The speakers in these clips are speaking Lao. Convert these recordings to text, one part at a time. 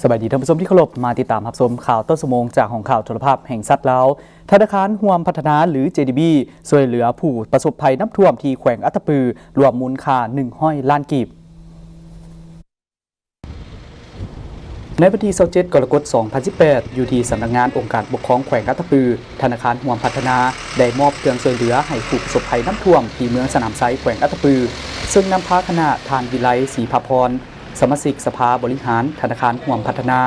ສະບາຍດີທ່ານຜູ້ຊົມທີ່ເຄົາລົບ, ມາຕິດຕາມຮັບຊົມຂ່າວຕົ້ນຊົ່ວໂມງຈາກຫ້ອງຂ່າວໂທລະພາບແຫ່ງຊາດລາວ. ທະນາຄານຮ່ວມພັດທະນາ ຫຼື ເຈດີບີ ຊ່ວຍເຫຼືອຜູ້ປະສົບໄພນ້ຳຖ້ວມທີ່ແຂວງອັດຕະປື ລວມມູນຄ່າໜຶ່ງຮ້ອຍລ້ານກີບ. ໃນວັນທີຊາວເຈັດ ກໍລະກົດ ສອງພັນສິບແປດ ຢູ່ທີ່ສຳນັກງານອົງການປົກຄອງແຂວງອັດຕະປື, ທະນາຄານຮ່ວມພັດທະນາ ໄດ້ມອບເຄື່ອງຊ່ວຍເຫຼືອໃຫ້ຜູ້ປະສົບໄພນ້ຳຖ້ວມທີ່ເມືອງສະໜາມໄຊ ແຂວງອັດຕະປື, ເຊິ່ງນຳພາຄະນະທ່ານ ວິໄລ ສີພາພອນ ສະມາຊິກສະພາບໍລິຫານທະນາຄານຮ່ວມພັດທະນາ,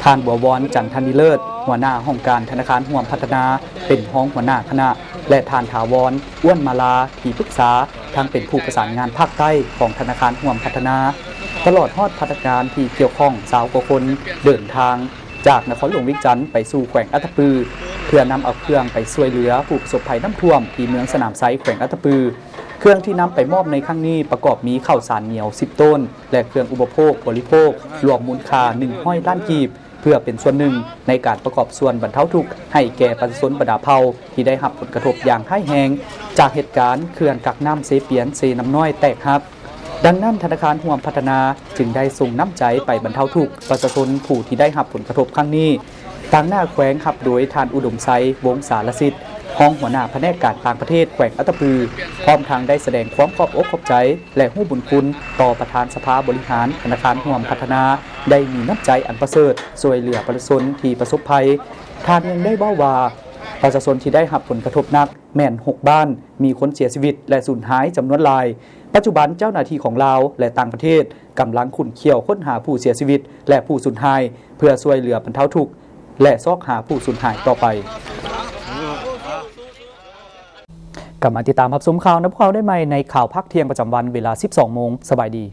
ທ່ານ ບົວວອນ ຈັນທະນິເລີດ ຫົວໜ້າຫ້ອງການທະນາຄານຮ່ວມພັດທະນາ ເປັນຮອງຫົວໜ້າຄະນະ ແລະ ທ່ານ ຖາວອນ ອ້ວນມາລາ ທີ່ປຶກສາ ທັງເປັນຜູ້ປະສານງານພາກໃຕ້ຂອງທະນາຄານຮ່ວມພັດທະນາ, ຕະຫຼອດຮອດພະນັກງານທີ່ກ່ຽວຂ້ອງຊາວກວ່າຄົນ ເດີນທາງຈາກນະຄອນຫຼວງວຽງຈັນໄປສູ່ແຂວງອັດຕະປື ເພື່ອນຳເອົາເຄື່ອງໄປຊ່ວຍເຫຼືອຜູ້ປະສົບໄພນ້ຳຖ້ວມທີ່ເມືອງສະໜາມໄຊ ແຂວງອັດຕະປື. ເຄື່ອງທີ່ນຳໄປມອບໃນຄັ້ງນີ້ປະກອບມີເຂົ້າສານໜຽວສິບໂຕນ ແລະ ເຄື່ອງອຸປະໂພກບໍລິໂພກ ລວມມູນຄ່າໜຶ່ງຮ້ອຍລ້ານກີບ ເພື່ອເປັນສ່ວນໜຶ່ງໃນການປະກອບສ່ວນບັນເທົາທຸກໃຫ້ແກ່ປະຊາຊົນບັນດາເຜົ່າທີ່ໄດ້ຮັບຜົນກະທົບຢ່າງຮ້າຍແຮງ ຈາກເຫດການເຂື່ອນກັກນ້ຳເຊປຽນ-ເຊນ້ຳນ້ອຍແຕກຫັກ. ດັ່ງນັ້ນ, ທະນາຄານຮ່ວມພັດທະນາຈຶ່ງໄດ້ສົ່ງນ້ຳໃຈໄປບັນເທົາທຸກປະຊາຊົນຜູ້ທີ່ໄດ້ຮັບຜົນກະທົບຄັ້ງນີ້. ຕາງໜ້າແຂວງຮັບໂດຍທ່ານ ອຸດົມໄຊ ວົງສາລະສິດ ຮອງຫົວໜ້າພະແນກການຕ່າງປະເທດແຂວງອັດຕະປື, ພ້ອມທັງໄດ້ສະແດງຄວາມຂອບອົກຂອບໃຈ ແລະ ຮູ້ບຸນຄຸນຕໍ່ປະທານສະພາບໍລິຫານທະນາຄານຮ່ວມພັດທະນາ ໄດ້ມີນ້ຳໃຈອັນປະເສີດຊ່ວຍເຫຼືອປະຊາຊົນທີ່ປະສົບໄພ. ທ່ານຍັງໄດ້ເວົ້າວ່າ ປະຊາຊົນທີ່ໄດ້ຮັບຜົນກະທົບໜັກແມ່ນຫົກບ້ານ, ມີຄົນເສຍຊີວິດ ແລະ ສູນຫາຍຈຳນວນຫຼາຍ. ປັດຈຸບັນເຈົ້າໜ້າທີ່ຂອງລາວ ແລະ ຕ່າງປະເທດກຳລັງຂຸ້ນຂ້ຽວຄົ້ນຫາຜູ້ເສຍຊີວິດ ແລະ ຜູ້ສູນຫາຍ ເພື່ອຊ່ວຍເຫຼືອບັນເທົາທຸກ ແລະ ຊອກຫາຜູ້ສູນຫາຍຕໍ່ໄປ. ກັບມາຕິດຕາມຮັບຊົມຂ່າວນຳພວກເຮົາໄດ້ໃໝ່ໃນຂ່າວພາກທ່ຽງປະຈຳວັນເວລາສິບສອງໂມງ. ສະບາຍດີ.